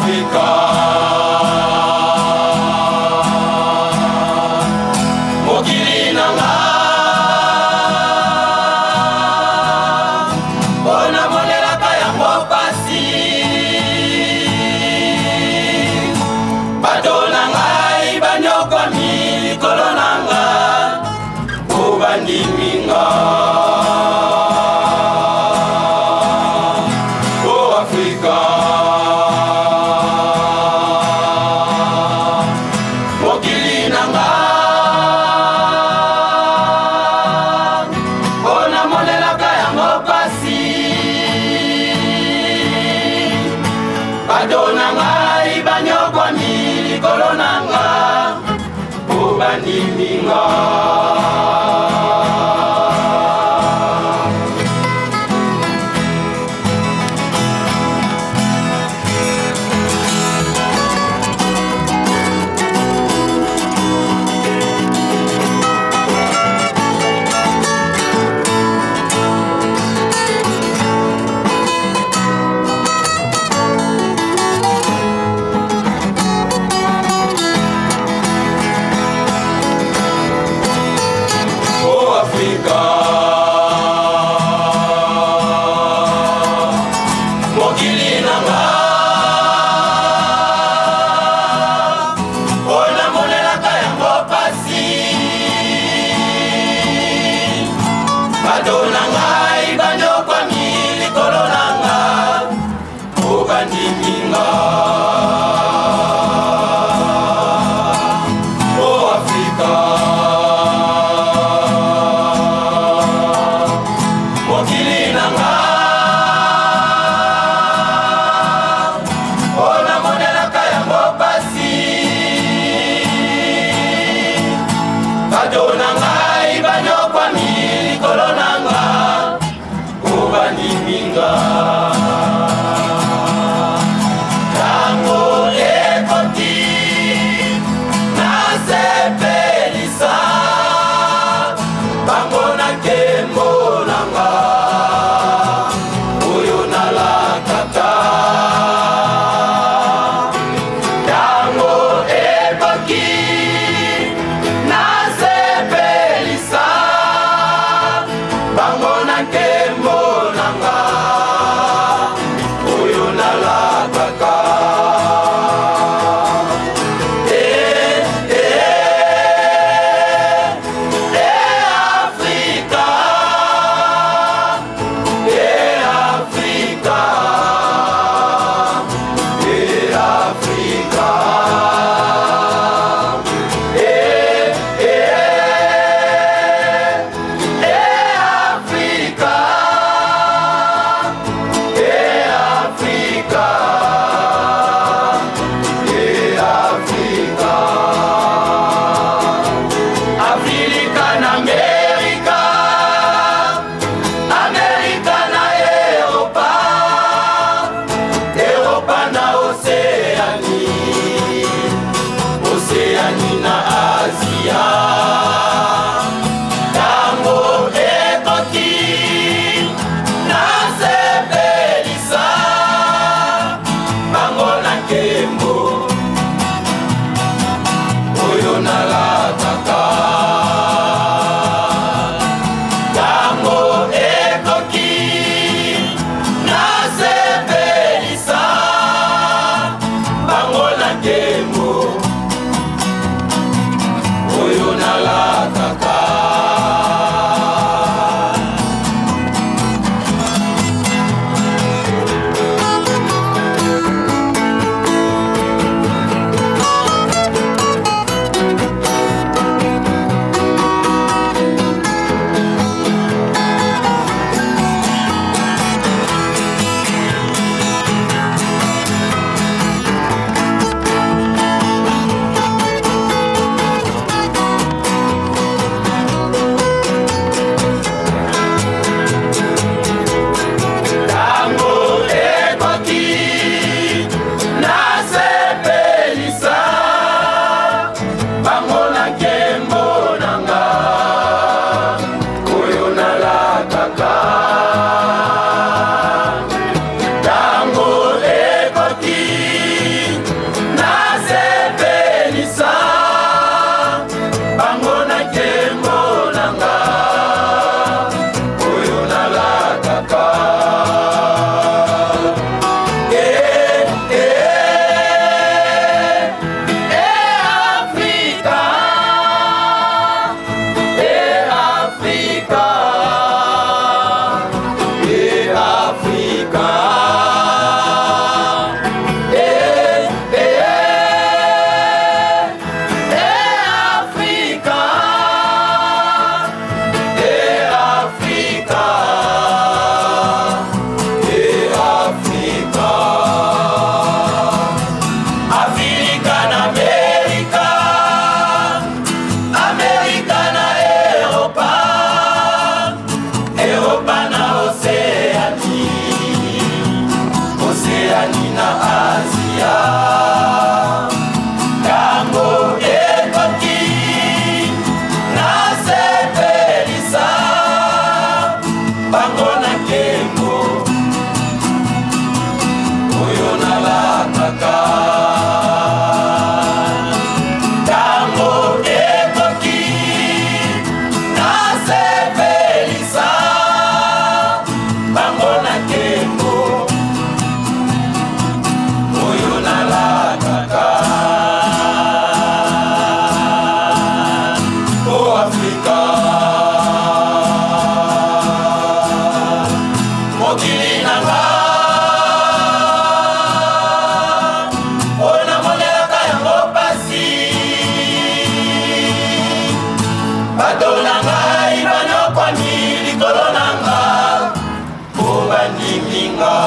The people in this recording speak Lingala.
Afrika, mokili na nga, mpo namonelaka yango pasi. Bato na ngai banyokwami likolo na nga, mpo bandimi nga. O Afrika, mokili na nga, mpo namonelaka yango pasi. Bato na ngai banyokwami likolo na nga, mpo bandimi nga. O Afrika, mokili na nga, mpo namonelaka yango pasi. Bato na ngai banyokwami likolo na nga, mpo bandimi nga. O Afrika, mokili na nga, mpo namonelaka yango pasi. Bato na ngai banyokwami likolo na nga, mpo bandimi nga. Tango ekoti, nasepelisa bango na nkembo na nga. bango na nkembo oyo nalakaka. Ntango ekoki nasepelisa bango na nkembo oyo nalakaka. O Afrika, mokili na nga, oyo namonelaka yango pasi, bato na ngai banyokwami likolo na nga po bandimi nga.